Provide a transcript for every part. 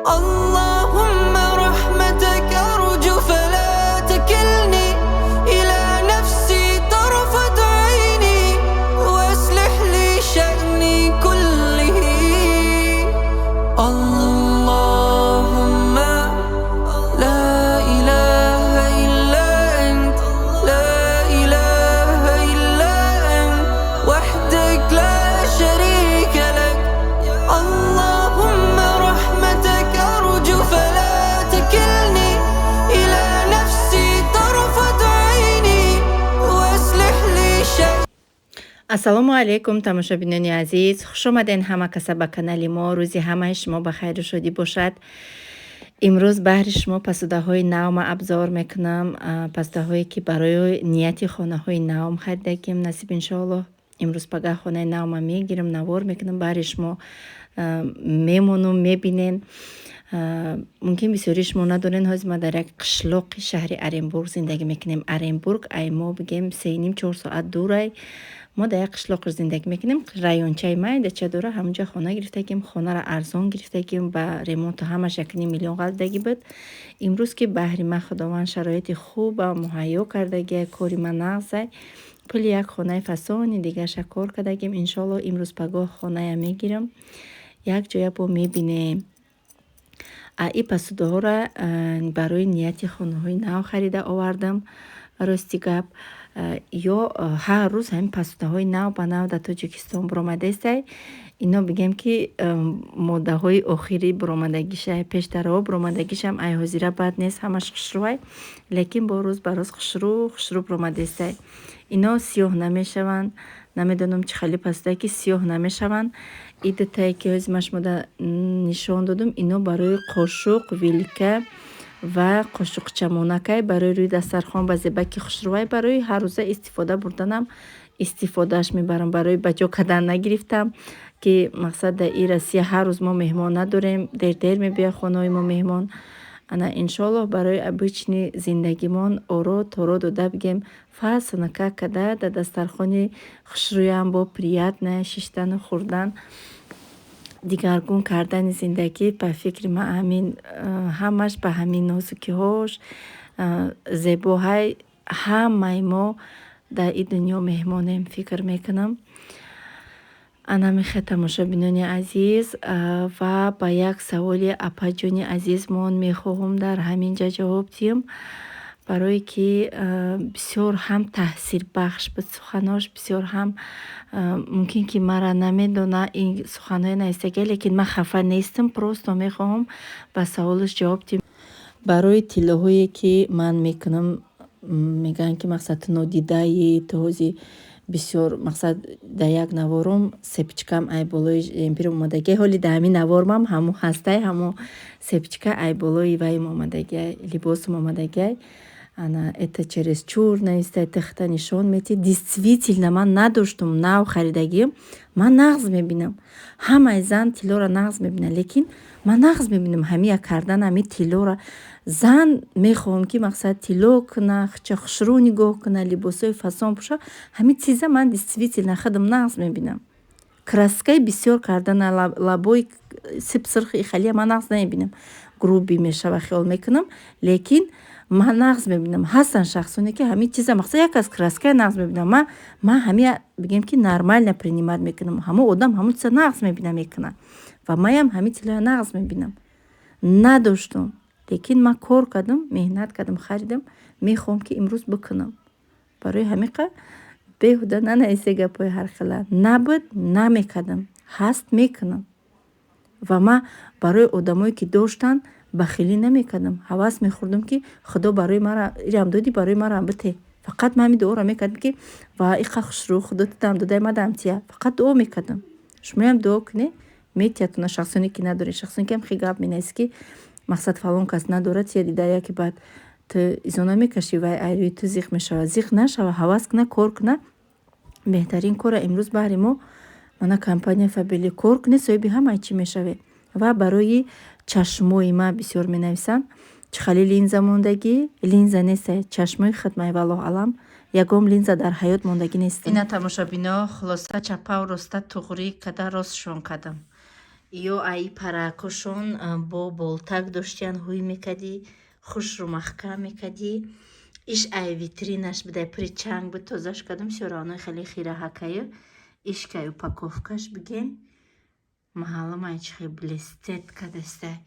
اللهم رحمتك أرجو فلا تكلني إلى نفسي طرفة عيني وأصلح لي شأني كله. اللهم لا إله إلا أنت، لا إله إلا أنت، وحدك لا شريك لك. اللهم رحمتك أرجو فلا تكلني إلى نفسي طرفة عيني وأصلح لي شأني. Ассалому алайкум, тамошобинони азиз, хушомаден ҳама каса ба канали мо. Рӯзи ҳамаи шумо ба хайру шодӣ бошад. Имрӯз баҳри шумо посудаҳои навма обзор мекунам, посудаҳое, ки барои нияти хонаҳои навм харидагим. Насиб, иншоаллоҳ, имрӯз пагаҳ хонаи навма мегирам, навор мекунам баҳри шумо, мемонум, мебинен. Мумкин бисёри шумо надонен, ҳозир ма дар як қишлоқи шаҳри Оренбург зиндагӣ мекунем. Оренбург ай мо бигем 3,5-4 соат дурай. Мо дар як қишлоқ зиндагӣ мекунем, райончаи майдача дора, ҳамунҷа хона гирифтагим. Хонаро арзон гирифтагим, ба ремонту ҳамаш 1,5 миллион ғалтидагӣ буд. Имрӯз ки баҳри ман Худованд шароити хуба муҳайё кардагия, кори ман нағзай, пули як хонаи фасони дигарша кор кардагим. Иншоаллоҳ, имрӯз пагоҳ хоная мегирам, як ҷоя бо мебинем. И посудаҳоро барои нияти хонаҳои нав харида овардам. Рости гап, ё ҳар рӯз ҳамин посудаҳои нав ба нав дар Тоҷикистон буромадаистай. Ино бигем, ки моддаҳои охирӣ буромадагиша, пештараҳо буромадагишам ай ҳозира бад нест, ҳамаш хушрӯай, лекин бо рӯз ба рӯз хушрӯ хушрӯ буромадаистай. Ино сиёҳ намешаванд. Намедонам, чӣ хеле посудае, ки сиёҳ намешаванд. И дутае, ки ҳозир ман шумода нишон додум, ино барои қошуқ, вилка ва қошуқчамонакай, барои рӯи дастархон ба зебаки хушрӯвай, барои ҳаррӯза истифода бурданам истифодааш мебарам. Барои ба ҷо кардан нагирифтам, ки мақсад, дар и Россия ҳар рӯз мо меҳмон надорем, дер-дер мебиёяд хонаҳои мо меҳмон. Ана, иншоаллоҳ, барои обычный зиндагимон оро торо дода, бигем, фаснака када дар дастархони хушрӯям бо приятно шиштану хӯрдан, дигаргун кардани зиндагӣ. Ба фикри ман, ҳамин ҳамаш ба ҳамин нозукиҳош зебоҳай. Ҳамаи мо дар ин дунё меҳмонем, фикр мекунам. Ана мехе, тамошобинони азиз, ва ба як саволи апаҷони азизмон мехоҳам дар ҳамин ҷа ҷавоб диҳам, барое ки бисёр ҳам таъсирбахш буд суханош, бисёр ҳам мумкин ки мара намедона, ин суханҳое навистагия, лекин ман хафа нестам, просто мехоҳам ба саволаш ҷавоб диҳам. Барои тиллоҳое, ки ман мекунам, мегӯянд, ки мақсад, ту нодидаӣ, ту ҳози бисёр, мақсад, дар як наворум цепочкам ай болои жемпирам омадагия. Ҳоли дар ҳамин навормам ҳамун ҳастай, ҳамун цепочка ай болои ваим омадагиай, либосам омадагиай. Ана, это чересчур навистай, тихта нишон метиҳ. Действительно, ман надоштум, нав харидагиам. Ман нағз мебинам, ҳамаи зан тиллоро нағз мебинад, лекин ман нағз мебинам ҳамия кардан, ҳами тиллоро. Зан мехоҳам, ки мақсад, тилло куна, хча хушрӯ нигоҳ куна, либосҳои фасон пӯша. Ҳамин чиза ман действительно худам нағз мебинам. Краскаи бисёр кардана, лабои сип сирхи ихалия ман нағз намебинам, грубый мешава хиёл мекунам, лекин ман нағз мебинам. Ҳастанд шахсоне, ки ҳамин чиза, мақсад, як аз краская нағз мебинам. Ман ҳамия, бигем, ки нормально принимать мекунам. Ҳамон одам ҳамон чиза нағз мебина, мекунад, ва маям ҳамин тиллоя нағз мебинам. Надоштум, лекин ман кор кардам, меҳнат кардам, харидам, мехоҳам, ки имрӯз бикунам. Барои ҳамиқа беҳуда нанависе гапҳои ҳархела. Набуд, намекардам, ҳаст, мекунам. Ва ман барои одамое, ки доштанд, бахилӣ намекардам, ҳавас мехӯрдам, ки Худо барои мара ирам додӣ, барои марам бите. Фақат ман ҳамин дуоро мекардам, ки ва иқа хушрӯ Худо тудам додай, мадам тия. Фақат дуо мекардам. Шумоям дуо кунед, метиҳатона, шахсоне, ки надоред. Шахсоне, ки ҳам хел гап менависед, ки мақсад, фалон кас надорад, тия дида, яке баъд ту изо намекашӣ, вай айрӯи ту зиқ мешавад. Зиқ нашава, ҳавас куна, кор куна. Беҳтарин кора имрӯз баҳри мо мана компания Фаберлик. Кор кунед, соҳиби ҳамаи чӣ мешавед. Ва барои чашмои ман бисёр менависанд, чӣ хеле линза мондагӣ. Линза неста, чашмои хидмай, валлоҳу алам, ягон линза дар ҳаёт мондагӣ нестам. Ина, тамошобино, хулоса, чапау роста туғрӣ када ростшон кардам. Ё аи паракошон бо болтак доштиян, ҳуй мекардӣ, хушру маҳкам мекардӣ. Иш ай витринаш будай, пури чанг буд, тозаш кардам, всё равно хеле хираҳакаю. Ишкай упаковкаш бигем. Маҳалламай чӣ хел блестет кадастай.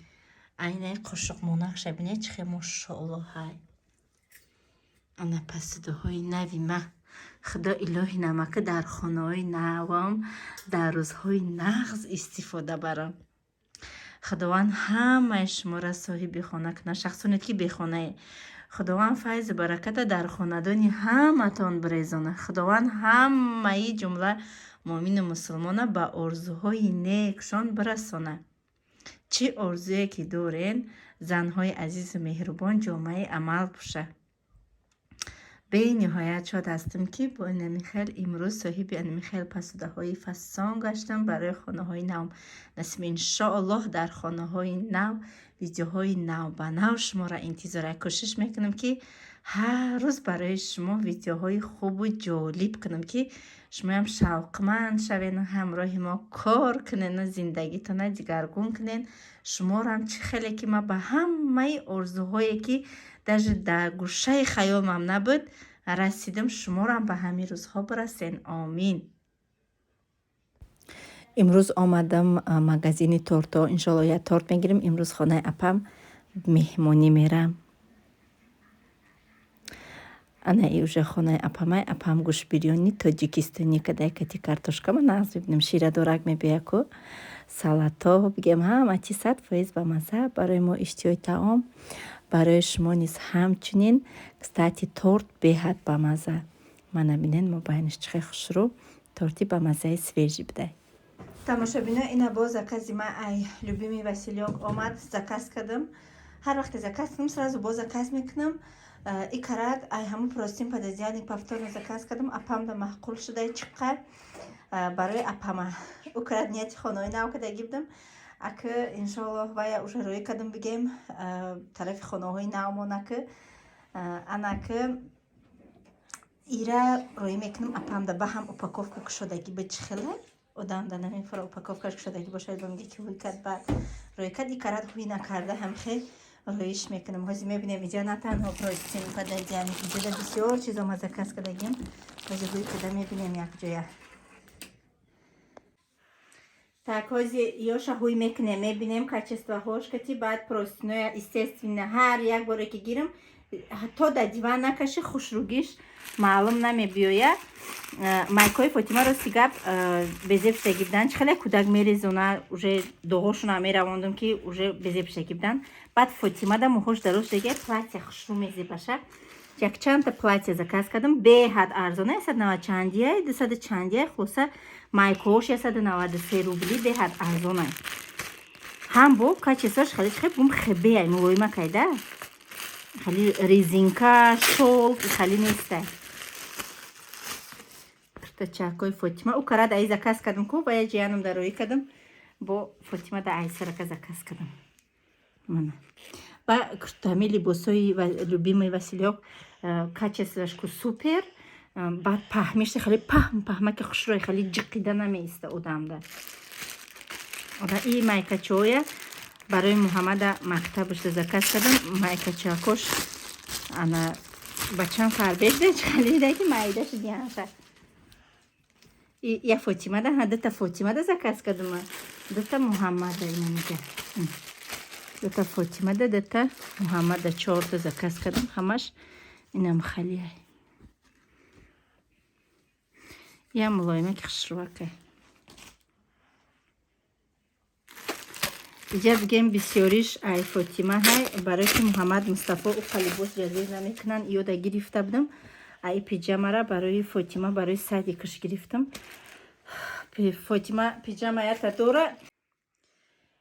Айнаи қошуқмонакша бинед, чӣ хел, мошоалло, ҳай. Ана посудаҳои нави ма. Худо илоҳи намака дар хонаҳои навам дар рӯзҳои нағз истифода барам. Худованд ҳамаи шуморо соҳиби хона кунад. Шахсоне ки бехонае, Худованд файзу бараката дар хонадони ҳаматон бирезонад. Худованд ҳамаи ҷумла муъмину мусулмона ба орзуҳои некшон бирасонад. Чӣ орзуе ки дорен, занҳои азизу меҳрубон, ҷомаи амал пӯша. Бениҳоят шод ҳастам, ки бо инами хел имрӯз соҳиби анами хел посудаҳои фасон гаштам барои хонаҳои нав. Насиб, иншоаллоҳ, дар хонаҳои нав видеоҳои навбанав шуморо интизора. Кӯшиш мекунам, ки ҳар рӯз барои шумо видеоҳои хубу ҷолиб кунам, ки шумоям шавқманд шавену ҳамроҳи мо кор кунену зиндагитона дигаргун кунен. Шуморам чӣ хеле ки ман ба ҳамаи орзуҳое, ки даже дар гӯшаи хаёлмам набуд, расидам, шуморам ба ҳамин рӯзҳо бирасен. Омин. Имрӯз омадам магазини тортҳо. Иншоалло, як торт мегирем. Имрӯз хонаи апам меҳмонӣ мерам. Ана и уже хонаи апамай. Апам гӯшбирёни тоҷикистонӣ кадай, кати картошка. Ма нағз мебинам, ширадорак мебиёяд ку, салатҳо бигем, ҳама чи 100% ба мазза. Барои мо иштиҳои таом, барои шумо низ ҳамчунин. Кстати, торт беҳад бамазза. Мана бинед, мобайнаш чӣ хел хушрӯ, торти ба маззаи свежий будай. Тамошобино, ина боз закази ма ай любимый Василёк омад. Заказ кардам. Ҳар вақте заказ кунам, сразу боз заказ мекунам. И карат ай ҳамун простынь, пододеяльник повторно заказ кардам. Апамда маъқул шудай чиққа. Барои апама ӯ карат нияти хонаҳои нав кардагӣ будам. Аки, иншоаллоҳ, вая уже рӯӣ кардам, бигем, тарафи хонаҳои навмонаки. Анаки ира рӯӣ мекунам апамда. Ба ҳам упаковка кушодагӣ ба чӣ хеле одамда намефура, упаковкаш кушодагӣ бошад, ба мега ки ҳуй кард, баъд рӯй кард. И карат ҳуй накарда ҳамхел рӯиш мекунам. Ҳозир мебинем. Иҷа на танҳо простынь, пододеяльник, иҷода бисёр чизо ма заказ кардагим. Ҳозир ҳуй карда мебинем якҷоя. Так, ҳозир ёша ҳуй мекунем, мебинем качествоҳош кати. Баъд простыноя, естественно, ҳар як боре ки гирам, то дар диван накаши, хушругиш маълум намебиёя. Майкаҳои Фотима, рости гап, безеб шудагӣ буданд. Чӣ хеле кӯдак мерезона, уже доғошона меравондум, ки уже безеб шудагӣ буданд. Баъд Фотимада мӯҳош дароз шудаги, платья хушрӯ мезебаша. Якчандта платья заказ кардам, беҳад арзона, 190 чандия, 200 чандия. Хулоса, майкаҳош 193 рубли, беҳад арзона. Ҳам бо качествош хеле хеле бум хебеай, мулоима кайда, хеле резинка, шёлк хеле нестай. Куртачакҳои Фотима ӯ карад ай заказ кардам ку, бая ҷиянам дароӣ кардам, бо Фотима да айсарака заказ кардам. Мана ба куртами либосҳои любимый Василёк, качествош ку супер. Баъд паҳмишта хеле паҳм паҳмаки хушрӯй, хеле ҷиқида намеиста одамда. И майкачоя барои Муҳаммада мактабашда заказ кардам. Майкачакош ана бачам фарбеҳда, чхалида ки майда шудианша. Я Фотимада, ҳа, дута Фотимада заказ кардам, дута Муҳаммада. Инамиҷа дута Фотимада, дута Муҳаммада, чорта заказ кардам. Ҳамаш инам халиай, я мулоима ки хушрӯакай. Иҷа бигем, бисёриш ай Фотима ҳай, барои ки Муҳаммад Мустафо уқа либос ҷазир намекунанд. Иёда гирифта будам. Ай пиҷамара барои Фотима, барои садикаш гирифтам. Фотима пиҷама ята дора,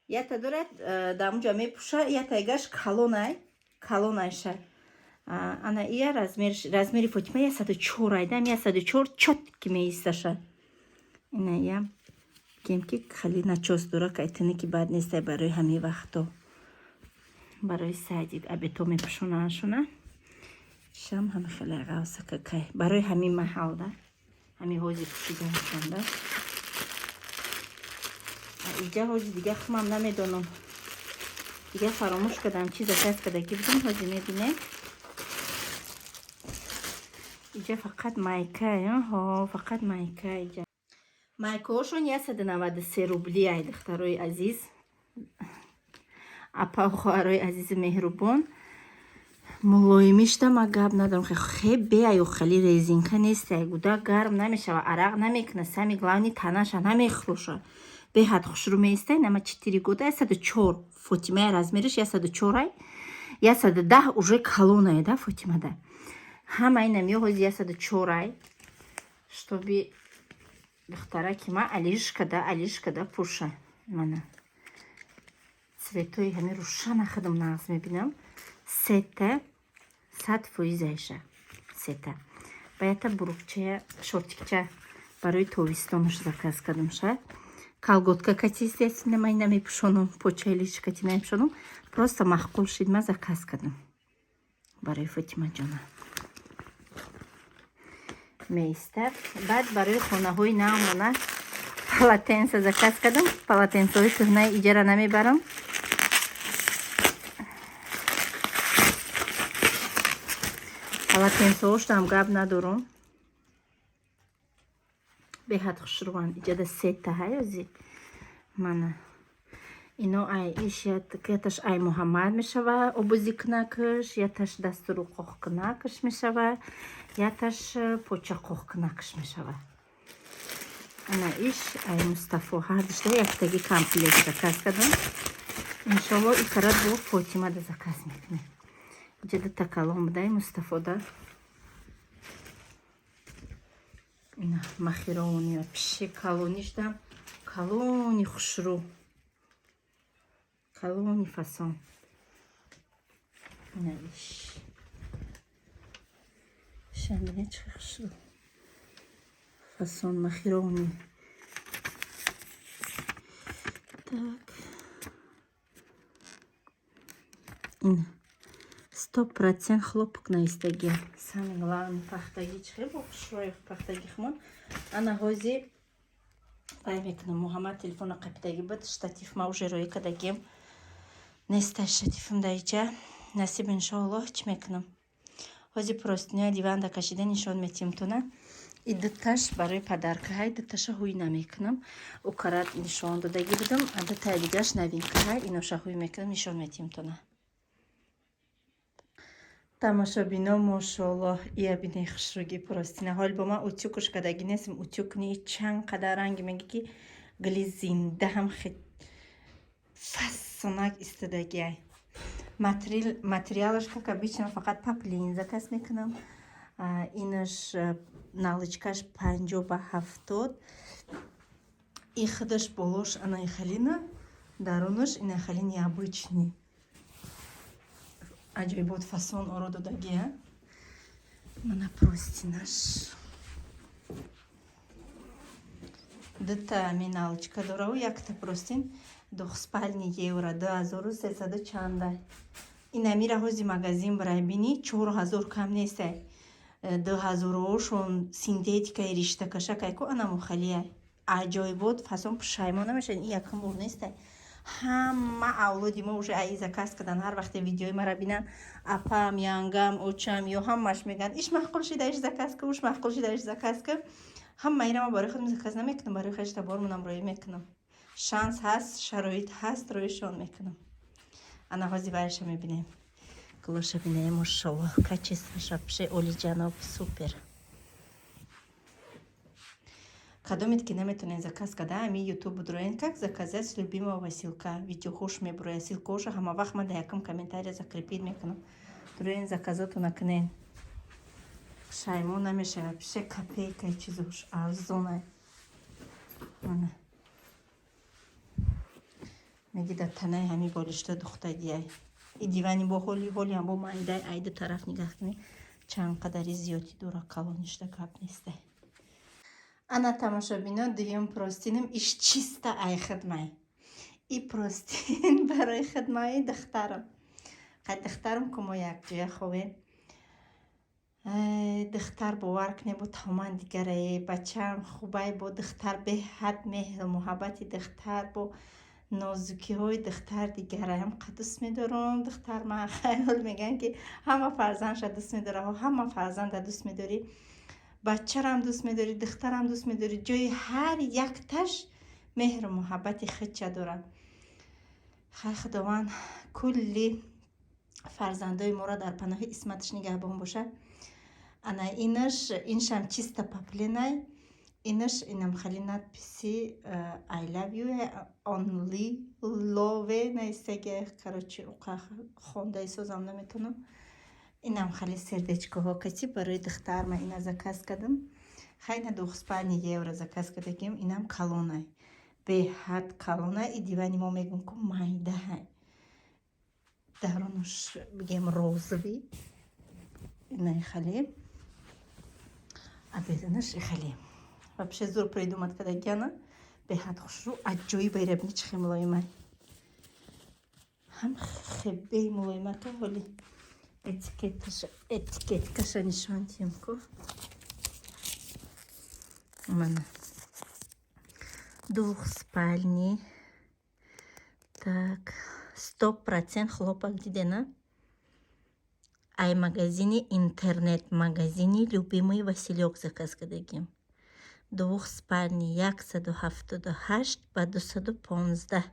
ята дора, дар онҷа мепӯша. Ятайгаш калонай, калонайша. Ана ия размери Фотима 104 айдам, 104 чётко меисташа. Ина ия гем ки хеле начос дора, кайтине ки бад нестай барои ҳамин вақто, барои садик абето мепӯшонашона. Шам ҳами хеле ғавсакакай барои ҳамин маҳалда, ҳамин ҳози пӯшиданшонда. Иҷа ҳози дига хумам намедонам. Дига фаромӯш кардам, чи заказ кардагӣ будам, ҳози мебинем. Иҷа фақат майка, ҳо, фақат майка иҷа. Майкаҳошон 193 рубли ай, духтарои азиз. Апа, хоҳарои азизи меҳрубон. Мулоимишда ма гап надорам. Хе беаю хали резинка нест, гуда гарм намешава, арақ намекуна, самый главный танаша намехӯроша. Беҳад хушрӯ меистай, нама 4 года 104. Фотимаи размериш 104 ай. 110 уже калонае да Фотимада. Ҳама инам ё ҳози 104 ай. Чтобы духтараки ма алишкада пӯша. Мана. Цветои ҳами рӯшана худам нағз мебинам. Сета 100% айша. Сета. Ба ята бурукчая, шортикча барои тобистонаш заказ кардам ша. Колготка кати, естественно, ман намепӯшонам, почаи личкати намепӯшонам. Просто маъқул шид, ма заказ кардам. Барои Фотимаҷона. Меистад. Баъд барои хонаҳои навмона полотенца заказ кардам. Полотенцаҳои кӯҳнаи иҷара намебарам. Полотенцаҳоштам гап надорам. Беҳад хушрӯанд. Иҷада сета ҳаёзи. Мана. Ино ай иш яташ ай Муҳаммад мешава, обозикунакаш, яташ дастуру қоқкунакаш мешава, яташ почақоқкунакаш мешава. Ана иш ай Мустафо ҳардушда яктаги комплект заказ кардам. Иншолло икара бо Фотимада заказ мекунем. Иҷа дута калон будай Мустафода. Ина махирони пиши калонишдам, калони хушрӯ. Калони фасон. Ина иш. Шамбине чӣ хушрӯ. Фасон махирони. Так. Ина. 100% хлопок наистагия. Самый главный пахтагӣ чӣ хел бо хушрӯи пахтагӣ хумон. Ана ҳози вай мекунам. Муҳаммад телефона қапидагӣ буд. Штатив ма уже роӣ кардагием. Неста штативам дар иҷа. Насиб иншоаллоҳ чӣ мекунам. Ҳози простыня диванда кашида нишон метиҳем туна. И дуташ барои подаркаҳай, дуташа ҳуй намекунам. Укарат нишон додагӣ будам, а дутаи дигараш новинкаҳай, иноша ҳуй мекунам, нишон метиҳем туна. Тамошобино, мошоаллоҳ, ия бинед хушрӯги простыня. Ҳол бо ман утюгш кардагӣ нестам. Утюг кунӣ чанд қадар ранг мегӣ ки гули зинда ҳам фасонак истодагиай. Материалаш как обычно фақат поплин заказ мекунам. Инаш наволочкаш 50 ба 70. И худаш болош анаи халина, дарунаш ина хали необычный. Аҷоибот фасон оро додагия. Мана простынаш. Дута ами наволочка дораву якта простынь двухспальный евро 2300 чанда. Ин амира ҳози магазин барай бинӣ 4000 кам нестай. 2000ошон синтетикаи риштакашакай ку анамо халияй. Аҷоибот фасон пушаймон намешавед. Ин якум бор нестай. Ҳама авлоди мо уже аи заказ кардан. Ҳар вақте видеои мара бинанд, апам, янгам, очам ё ҳамаш мегӯянд: иш маъқул шида, иш заказ кун, уш маъқул шида, иш заказ кун. Ҳама ира ма барои худам заказ намекунам, барои хешта бормонам роӣ мекунам. Шанс ҳаст, шароит ҳаст, роишон мекунам. Ана ҳози вайша мебинем. Гулоша бинем, мошаллоҳ, качествоша пше олиҷаноб супер. Кадомед ки наметонед заказ карда, ами ютуб будроен как заказать с любимого Василка. Видеоҳош мебурояд. Ссылкаҳоша ҳама вақт ман дар якум комментария закрепить мекунам. Дуроен заказотона кунен. Шаймон намешавад. Пше копейкаи чизош арзонай. Мана. Меги дар танаи ҳами болишта духтагиай. И дивани бо ҳоли ҳолиам бо майдай ай ду тараф нигаҳ кунӣ чанд қадари зиёдӣ дора калоништа гап нестай. Ана тамошобино дуюм простынам иш чиста ай хидмай. И простынь барои хидмаи духтарам. Қай духтарам ку мо якҷоя ховем. Духтар, бовар кунед, бо тамоман дигарае. Бачаам хубай, бо духтар беҳад меҳру муҳаббати духтар, бо нозукиҳои духтар дигарае. Ҳамқа дӯст медорам духтар ман. Хаёл мегӯянд, ки ҳама фарзандша дӯст медорад. Ҳама фарзанда дӯст медорӣ, бачарам дӯст медорӣ, духтарам дӯст медорӣ. Ҷои ҳар якташ меҳру муҳаббати худча дорад. Хай, Худованд кулли фарзандои моро дар паноҳи исматаш нигаҳбон бошад. Ана инаш, иншам чисто поплинай. Инаш инам хали надписи "I love you", "only love" наистаги. Короче, уқа хондаи созам наметонам. Инам хали сердечкоҳо кати барои духтар ман ина заказ кардам. Хай, ина двухспальный евро заказ кардагим. Инам калонай, беҳад калонай. И дивани мо мегӯм ку майдаҳай, дарунаш бигем розовый. Инаи хали, а берунаш хали. Вообще зур придумать кардагиана, беҳад хушрӯ, аҷоиб. Айрабини, чӣ хел мулоимай, ҳам хебеи мулоимака. Ҳоли этикеткаша нишон диҳем ку. Мана, двухспальный, так, 100% хлопок. Дидена, ай магазини, интернет магазини "Любимый Василек" заказ кардагим. Двухспальный, 178 ба 215.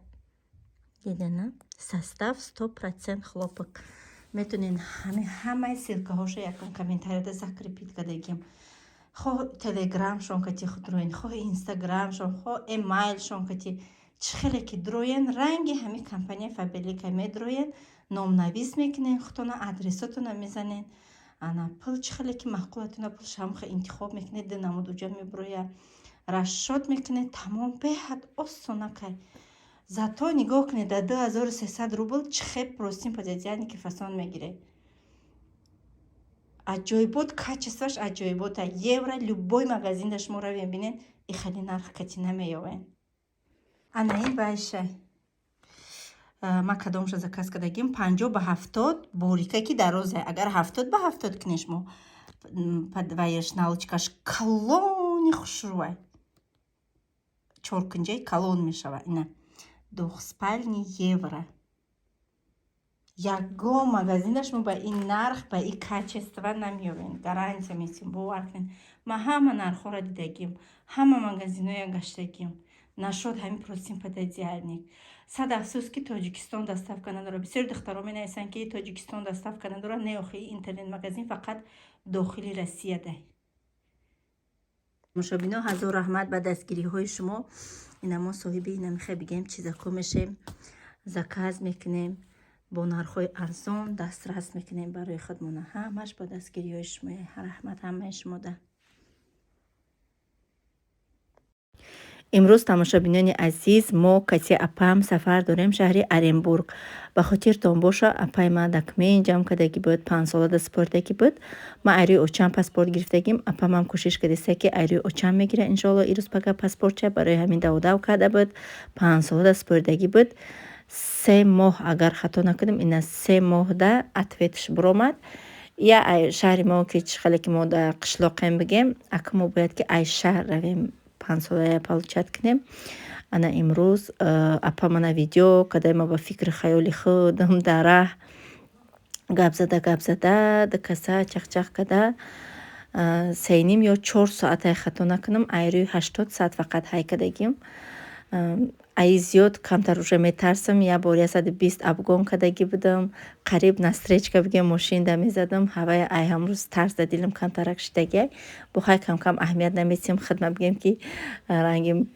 Дидена, состав 100% хлопок. Метонен ҳамаи ссылкаҳоша якум комментарияда закрепить кардагим. Хоҳ Телеграмшон кати худроен, хоҳ Инстаграмшон, хоҳ эмайлшон кати, чӣ хеле ки дроен, ранги ҳамин компания Фаберлика медроен, номнавис мекунен худтона, адресотона мезанен. Ана пул чӣ хеле ки маъқулатона, пул шамха интихоб мекунед, ду намуд уҷа меброя, расчёт мекунед, тамом. Беҳад осонакай. Зато нигоҳ кунед, дар 2300 рубл чӣ хел простынь, пододеяльники фасон мегиред. Аҷоибот, качествоаш аҷоибота. Евро любой магазинда шумо равем, бинед, и хеле нарх кати намеёвен. Ана ин байшай, ман кадомша заказ кардагим? 50 ба 70, борика ки дароза. Агар 70 ба 70 кунед шумо, ваяш наволочкаш калони хушрӯвай, чоркунҷаи калон мешавад. Ина двухспальный евро. Ягон магазинда шумо ба ин нарх, ба ин качество намеёбед, гарантия метиҳем, бовар кунед. Ман ҳама нархҳоро дидагим, ҳама магазинҳоя гаштагим, нашуд ҳамин простынь, пододеяльник. Сад афсӯс, ки Тоҷикистон доставка надорад. Бисёри духтаро менависанд, ки Тоҷикистон доставка надорад. Не, охи, интернет-магазин фақат дохили Россия дай. Мушобино, ҳазор раҳмат ба дастгириҳои шумо. Ина мо соҳиби ина мехоҳем, бигем, чизако мешем, заказ мекунем, бо нархҳои арзон дастрас мекунем барои худмона. Ҳамаш ба дастгириҳои шумо. Раҳмат ҳамаи шумода. Имрӯз, тамошобинони азиз, мо кати апам сафар дорем шаҳри Оренбург. Ба хотиртон боша, апаи ман документ ҷамъ кардагӣ буд, 5 сола супордагӣ буд. Ман айрӯи очам паспорт гирифтагим. Апамам кӯшиш кардиста, ки айрӯи очам мегира, иншоалло, ирӯз пага паспортча. Барои ҳамин даводав карда буд, 5 сола супордагӣ буд. 3 моҳ, агар хато накунем, ина 3 моҳда ответш биромад. Я шаҳри мо ки чӣ хеле ки мо дар қишлоқем, бигем, ака, мо бояд ки ай шаҳр равем, 5 солая получать кунем. Ана имрӯз апа мана видео кадай. Ма ба фикри хаёли худам дар раҳ гап зада, гап зада, ду каса чахчах када, 3,5 ё 4 соатай, хато накунам, айрӯи 80 соат фақат ҳай кардагим. Аи зиёд камтар уже метарсам. Як бор 120 обгон кардагӣ будам, қариб на встречка, бигем, мошинда мезадам. Ҳавай ай ҳамрӯз тарс дар дилам камтарак шидагиай. Бо хай, камкам аҳамият наметиҳам хидма, бигем, ки ранги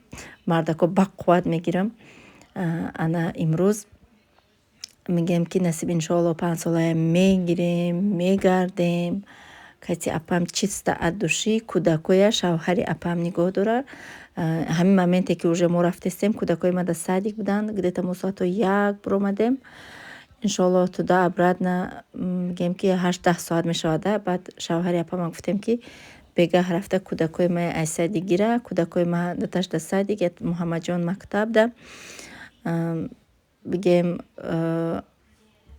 мардако бақувват мегирам. Ана имрӯз мегӯем, ки насиб, иншоалло, 5 солая мегирем, мегардем кати апам, чисто от души. Кӯдакоя шавҳари апам нигоҳ дорад. Ҳамин моменте ки уже мо рафтестем, кӯдакои ма дар садик буданд. Где-то мо соатҳои 1 биромадем, иншоалло, туда обратно, мегӯем, ки 8-10 соат мешавад. Баъд шавҳари апама гуфтем, ки бегаҳ рафта кӯдакои мая аз садик гира. Кӯдакои ма дуташ дар садик, Муҳаммадҷон мактабда. Бигем,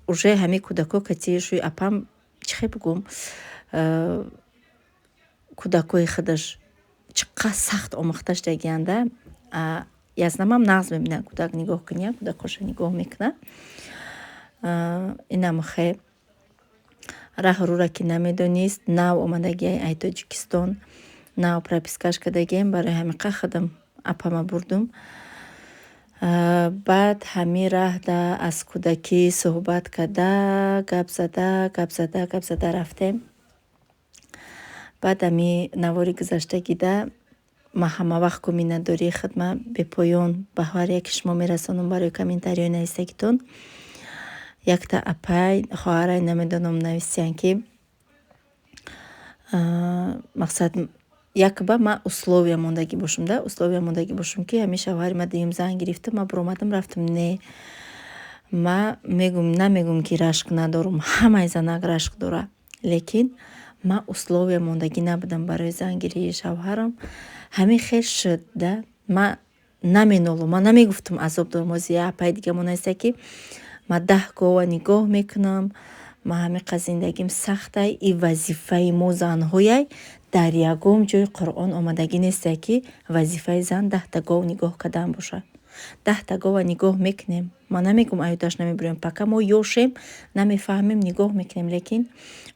уже ҳамин кӯдако кати шӯи апам, чӣ хел бигӯм. Кӯдакҳои худаш чӣ қадр сахт омӯхта шудагианда. Язнамам нағз мебинад, кӯдак нигоҳ кунӣ, кӯдакҳоша нигоҳ мекунад. Инам хе раҳу рӯра ки намедонист, нав омадагиай ай Тоҷикистон, нав пропискаш кардагием, барои ҳамин қа худам апама бурдум. Баъд ҳамин раҳда аз кӯдакӣ суҳбат карда, гап зада, гап зада, гап зада рафтем. Баъд ҳами навори гузаштагида ман ҳамавақт ку миннатдории худма бепоён ба ҳар яке шумо мерасонам барои комментариҳои нависагитон. Якта апай, хоҳарай, намедонам, нависиянд, ки мақсад якба ман условия мондагӣ бошум да, условия мондагӣ бошум, ки ҳамин шавҳари ма дуюм зан гирифту ман биромадам, рафтам. Не, ман мегум, намегум, ки рашк надорум, ҳамаи занак рашк дорад, лекин ман условия мондагӣ набудам барои зангирии шавҳарам. Ҳамин хел шуд да, ман наменолум, ман намегуфтам, азоб дорам. Ҳозир як апаи дига монааста, ки ман 10 гова нигоҳ мекунам, ман ҳамин қадр зиндагим сахтай. И вазифаи мо занҳояй, дар ягон ҷои Қуръон омадагӣ несте, ки вазифаи зан 10-та гов нигоҳ кардан бошад. 10-та гова нигоҳ мекунем, ман намегум, аюдаш намебурем, пока мо ёшем, намефаҳмем, нигоҳ мекунем, лекин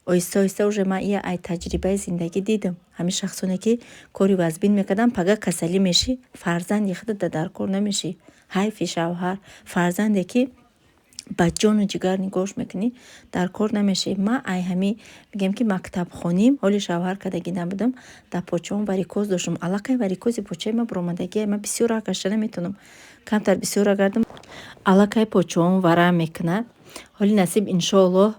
оҳиста оҳиста уже ман ия ай таҷрибаи зиндагӣ дидам. Ҳамин шахсоне, ки кори вазбин мекарданд, пага касалӣ мешӣ, фарзанди худат дар кор намешӣ. Ҳайфи шавҳар, фарзанде, ки ба ҷону ҷигар нигоҳш мекунӣ, дар кор намешӣ. Ман ай ҳами мегӯям, ки мактабхоним, ҳоли шавҳар кардагӣ набудам, дар почаам варикоз доштам. Аллакай варикози почаи ман баромадагия, ман бисёр роҳ гашта наметавонам, камтар бисёр роҳ гардам, аллакай почаам варам мекунад. Ҳоли насиб, иншоаллоҳ,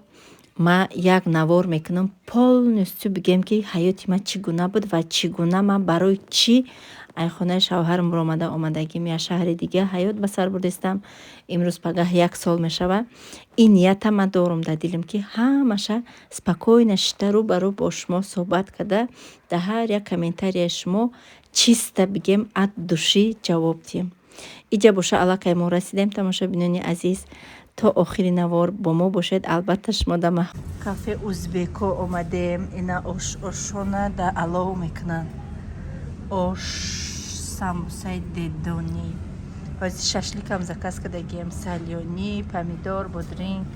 ман як навор мекунам, полностью бигем, ки ҳаёти ман чӣ гуна буд ва чӣ гуна ман барои чӣ ай хонаи шавҳарам баромада омадагим, як шаҳри дига ҳаёт ба сар бурдистам. Имрӯз пагаҳ як сол мешавад. Ин нията ман дорум дар дилам, ки ҳамаша спокойно шита, рӯ ба рӯ бо шумо суҳбат карда, дар ҳар як комментарияи шумо чисто бигем, от души ҷавоб диҳем. Иҷа боша, аллакай мо расидем. Тамошобинони азиз, то охири навор бо мо бошед. Албатта, шумо дар кафе узбеко омадем. Ина ошона дар алов мекунанд, ош, самбусаи дедонӣ. Ҳозир шашликам заказ кардагием, солёный, помидор, бодринг,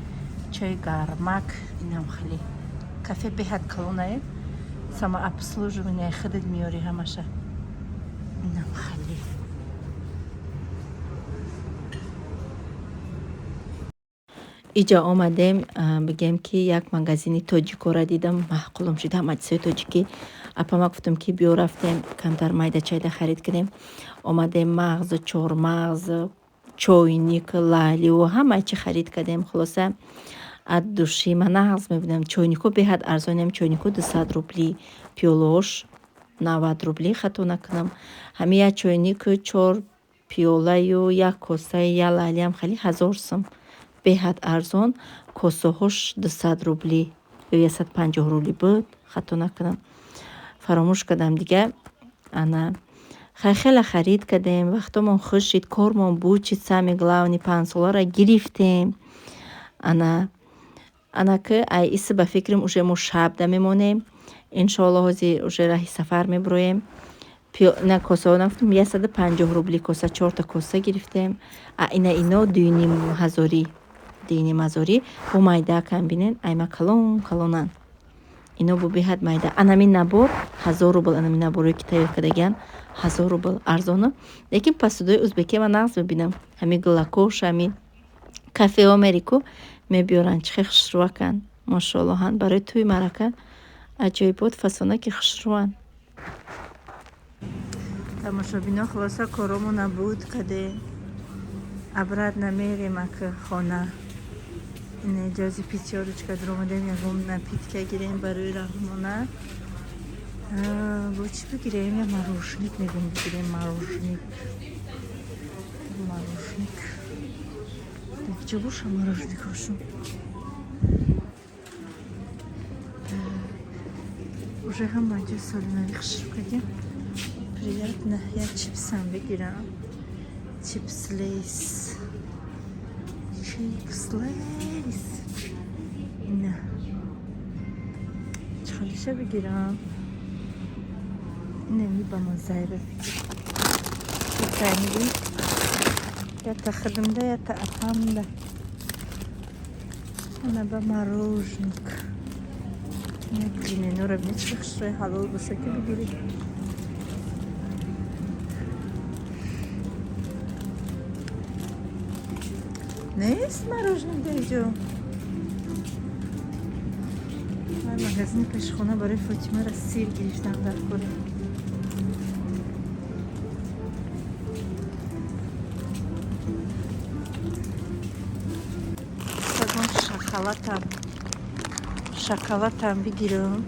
чои гармак. Инам хеле кафе беҳад калонае, самообслуживание, худат меёрӣ ҳамаша. Инам хеле. Иҷа омадем, бигем, ки як магазини тоҷикора дидам, маъқулам шуд, ҳама чизҳои тоҷикӣ. Апама гуфтам, ки биё, рафтем, камтар майда чайда харид кунем. Омадем, мағзу чормағз, чойник, лалиу, ҳама чи харид кардем. Хулоса, от души ман нағз мебинам. Чойникҳо беҳад арзонем, чойникҳо 200 рубли, пиёлаош 90 рубли, хато накунам. Ҳамин як чойнику чор пиёлаю як косаи, як лалиам хеле 1000 сум, беҳад арзон. Косаҳош 200 рубли ё 150 рубли буд, хато накунам, фаромӯш кардам дига. Ана хай, хеле харид кардем, вақтомон хуш шид, кормон буд чид, самое главное, панҷсоларо гирифтем. Ана ана ки ай иси ба фикрам, уже мо шабда мемонем, иншоалло. Ҳозир уже раҳи сафар мебуроем. На, косаҳо нагуфтам, 150 рубли коса, чорта коса гирифтем. А ина ино дуюним ҳазорӣ, дуюним ҳазорӣ. Бо майдаакам бинен, айма калон калонанд ино, бо беҳад майда. Анамин набор 1000 рубл, анамин наборое, ки тайёр кардагиан, 1000 рубл, арзона. Лекин посудаи узбекия ман нағз мебинам, ҳамин гулакош, ҳамин кафеҳо мерику мебиёранд, чӣ хел хушрӯаканд, мошоаллоҳанд, барои тӯи маърака аҷоибот, фасона ки хушрӯанд. Тамошобино, хулоса, коромона буд кардем, обратно мерем ака хона. Инаҷози Пятёрочка дуромадем, ягон напитка гирем барои раҳмона. Бо чӣ бигирем? Я мороженик мегум, бигирем мороженик. Мороженик дар куҷо боша? Мороженикҳошон уже ҳама ҷо соли нави хушрӯ кардем. Приятно. Як чипсам бигирам, чипс Лейс, чипс Лейс. Ина чӣ Чӣ бигирам? Инами ба маззайра бигирам. Ята хидимда, ята апамда. Ана ба мороженка. Пельменора бинед, чӣ хушрӯи ҳалол боша, ки бигирӣ. Нест мороженое дар иҷо. Магазини пешхона барои Фотимара сир гирифтам дар кори. Ягон шоколадам бигирам.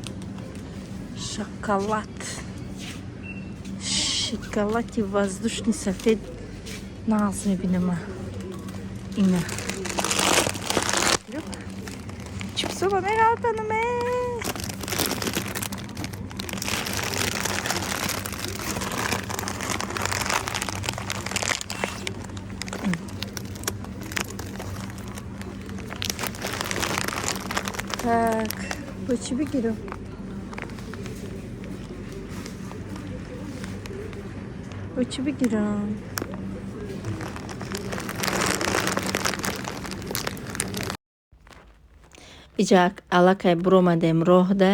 Шоколад. Шоколади воздушный сафед нағз мебинам. Ина. Чипсова меғалтанам э. Так, бо чӣ бигирам? Бо чӣ бигирам? Иҷа аллакай буромадем роҳда,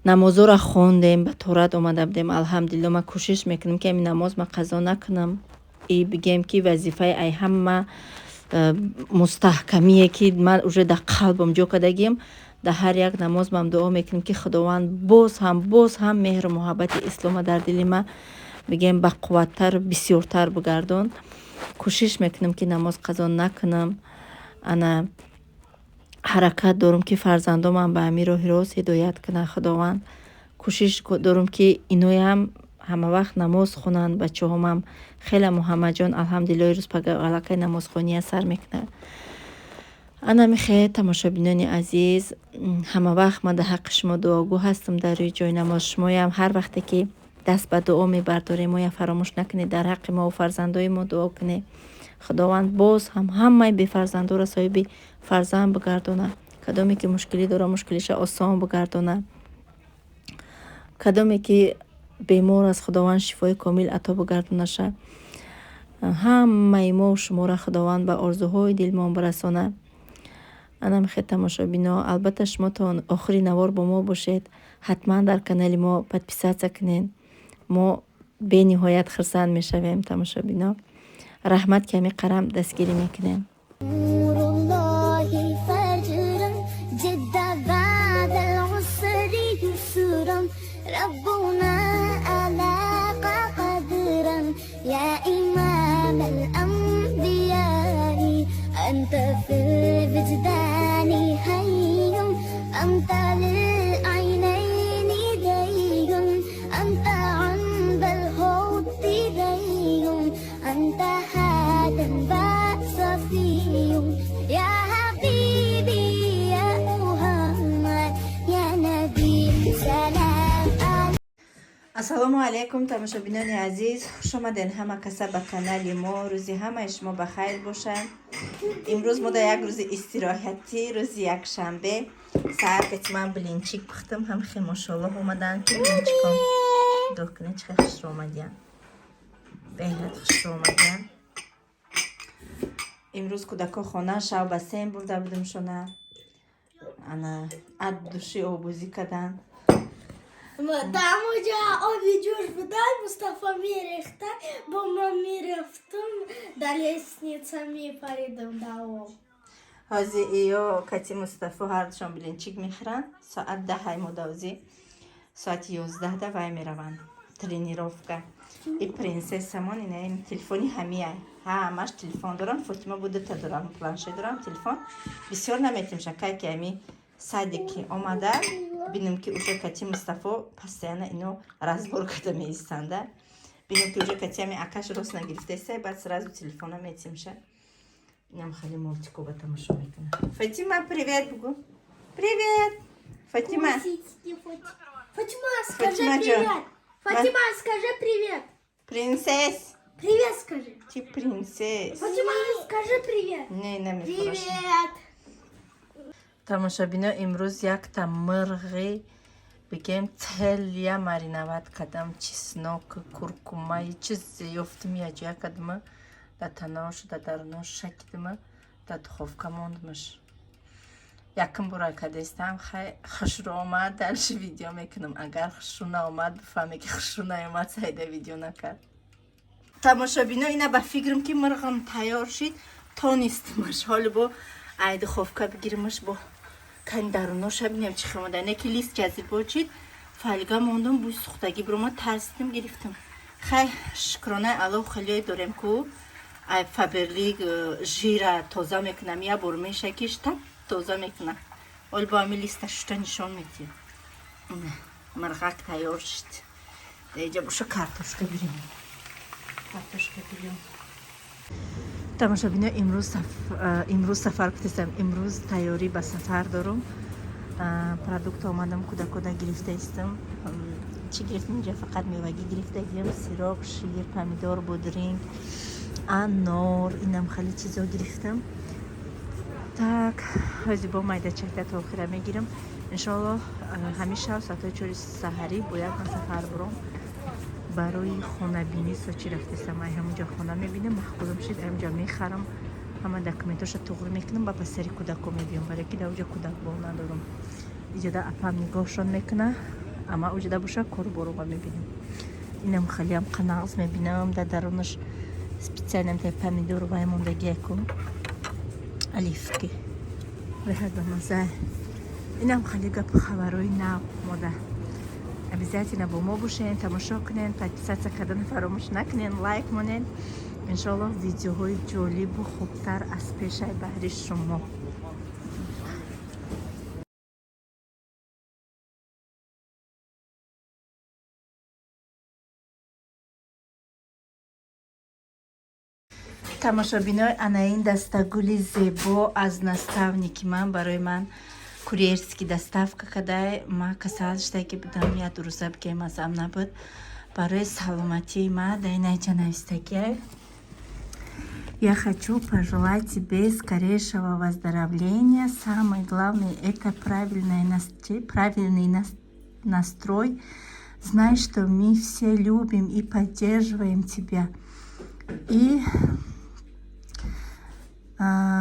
намозоро хондем, ба торат омада будем. Алҳамдулилло, ман кӯшиш мекунам, ки ҳамин намоз ман қазо накунам. И бигем, ки вазифаи ай ҳама мустаҳкамие, ки ман уже дар қалбам ҷо кардагиам. Дар ҳар як намоз ман дуо мекунам, ки Худованд боз ҳам, боз ҳам меҳру муҳаббати ислома дар дили ман, бигем, бақувваттару бисёртар бигардон. Кӯшиш мекунам, ки намоз қазо накунам. Ана ҳаракат дорам, ки фарзандомам ба ҳамин роҳи рост ҳидоят кунад Худованд. Кӯшиш дорам, ки иноям ҳамавақт намоз хонанд. Бачаҳомам хеле, Муҳаммадҷон, алҳамдулилло, рӯз аллакай намозхония сар мекунад. Ана михе, тамошобинони азиз, ҳамавақт ман дар ҳаққи шумо дуогӯ ҳастам дар рӯи ҷои намоз. Шумоям ҳар вақте ки даст ба дуо мебардорем, моя фаромӯш накунед, дар ҳаққи мо фарзандои мо дуо кунед. Худованд боз ҳам ҳамаи бефарзандоро соҳиби фарзанд бигардонад. Кадоме ки мушкилӣ дора, мушкилиша осон бигардонад. Кадоме ки бемор аст, Худованд шифои комил ато бигардонаша. Ҳамаи мо шуморо Худованд ба орзуҳои дилмон бирасонад. Ана михе, тамошобино, албатта, шумо то охири навор бо мо бошед. Ҳатман дар канали мо подписаться кунед. Мо бениҳоят хурсанд мешавем, тамошобино. Раҳмат, ки ҳамин қарам дастгирӣ мекунем. نور الله فجرا جد بعد العسر يسرا، ربنا ألاق قدرا. يا إمام الأنبياء، أنت في الوجدان حي، أنت للعينين دي، أنت عند الحوض دي، أنت هذا صفي. يا حبيبي يا محمد، يا نبي سلام. Ассалому алайкум, тамошобинони азиз, хушомаден ҳама каса ба канали мо. Рӯзи ҳамаи шумо ба хайр бошад. Имрӯз мо дар як рӯзи истироҳатӣ, рӯзи якшанбе, саҳар кати ман блинчик пухтам. Ҳам хе, мошоллоҳ, омадан, ки блинчиком нигоҳ кунед, чӣ хел хушрӯ омадиян, беҳад хушрӯ омадиян. Имрӯз кӯдако хона шав бассейн бурда будем шона. Ана ад души обозӣ карданд. Там уже оби ҷӯш будан, Мустафа мерехта, бо ма мерафтум, да лестница мепаридам да об. Ҳозир иё кати Мустафо ҳардушон блинчик мехӯранд. Соат 10-ҳай модавзӣ, соати 11-да вай мераванд тренировка. И принцессамон ина телефони ҳамияй, ҳамаш телефон дорам. Фотима бу дута дорам, планшет дорам, телефон бисёр наметимша. Кай ки ами садик ки омада, бинем, ки уже кати Мустафо постоянно ино разбор карда меистанда. Бинем, ки уже кати ами акаш рост нагирифтеса, баъд сразу телефона метимша. Инам хеле мультикова тамошо мекунад. Фатима, привет бугу, привет, Фатима. Фатима, скажи Фатима ҷон. Привет. Фатима, скажи привет. Принцесс. Привет скажи. Ти принцесс. Фатима, скажи привет. Не, намефурӯшам. Привет. Тамошобино, имрӯз якта мирғи бигем целия мариновать кардам. Чеснок, куркумаи чиз ёфтим, яҷоя кардима, дар таношу дар дарунош шакидима, дар духовка мондимаш. Якум бора кардестам, хай хушрӯ омад, дальше видео мекунам. Агар хушрӯ наомад, бифаҳме ки хушрӯ наомад, Саида видео накард. Тамошобино, ина ба фикрам ки мирғам тайёр шид, тонистимаш. Ҳоли бо ай духовка бигиримаш, бо кани даруноша бинем чӣ хел омада. Не ки лист ҷазибо чид, фольга мондум, бӯи сӯхтагӣ биромад, тарсидим, гирифтам. Хай, шукронаи Аллоҳ, хелиое дорем ку ай Фаберлик жира тоза мекунам, як бор мешакиш, тап тоза мекунам. Ҳоли бо ҳами листа шушта нишон медиҳам. Мирғак тайёр шид. Даиҷа боша картошка бирем, картошка бирем. Тамошобино, имрӯз сафар кутестам, имрӯз тайёрӣ ба сафар дорум. Продукт омадам, кӯдакода гирифта истам. Чӣ гирифтам? Инҷа фақат мевагӣ гирифтагиам: сироп, шир, помидор, будринг, анор, инам хеле чизо гирифтам. Так, ҳози бо майдачакта то охира мегирам. Иншоаллоҳ, ҳамин шаб соатҳои 4 саҳарӣ бояд ман сафар буром. Барои хонабинӣ Сочи рафтестам. Ай ҳамунҷо хона мебинам, маъқулам шид, ҳамунҷо мехарам, ҳама документоша туғри мекунам, ба пасари кӯдако мебиём, барое ки дар уҷа кӯдакбон надорам. Иҷода апам нигоҳшон мекуна, ама уҷода боша кору боруға мебинам. Инам хелиам қанағз мебинам, дар дарунаш специально та помидору вай мондагиаку, оливки, беҳад ба мазза. Инам хеле гапу хабарҳои нав мода. Обязательно бо мо бошен, тамошо кунен, подписаться кардан фаромӯш накунен, лайк монен. Иншоаллоҳ, видеоҳои ҷолибу хубтар аз пешай баҳри шумо. Тамошобинои, ана ин дастагули зебо аз наставники ман барои ман курьерский доставка кадай. Ма касал шуда ки будам, як рӯза бигем азам набуд. Барои саломатии ма дар инаҷа навистагиай: «Я хочу пожелать тебе скорейшего выздоровления. Самое главное – это правильный настрой. Знай, что мы все любим и поддерживаем тебя. И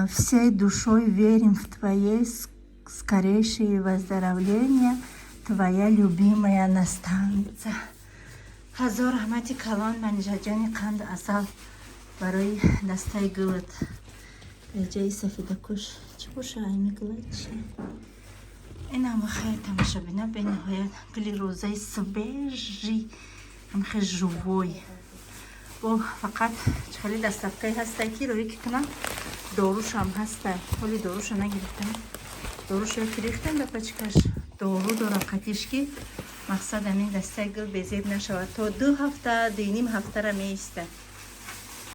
всей душой верим в твое скорейшее выздоровление. Твоя любимая наставница». Ҳазор раҳмати калон, Манижаҷони қанду асал, барои дастаи гулат. Ҷаи сафедакуш чӣ боша, ами гула чи? Инам хайр, тамошобина, бениҳоят гули розаи свежий, ҳамхе живой. Бо фақат хеле доставкае ҳастай ки роҳӣ ки кунам, дорушам ҳастай. Ҳоли доруша нагирифтам, доруша ки рехтам ба пачкаш, дору дора қатиш, ки мақсад ҳамин дастаи гул безеб нашавад, то 2 ҳафта, 2.5 ҳафтара меистад.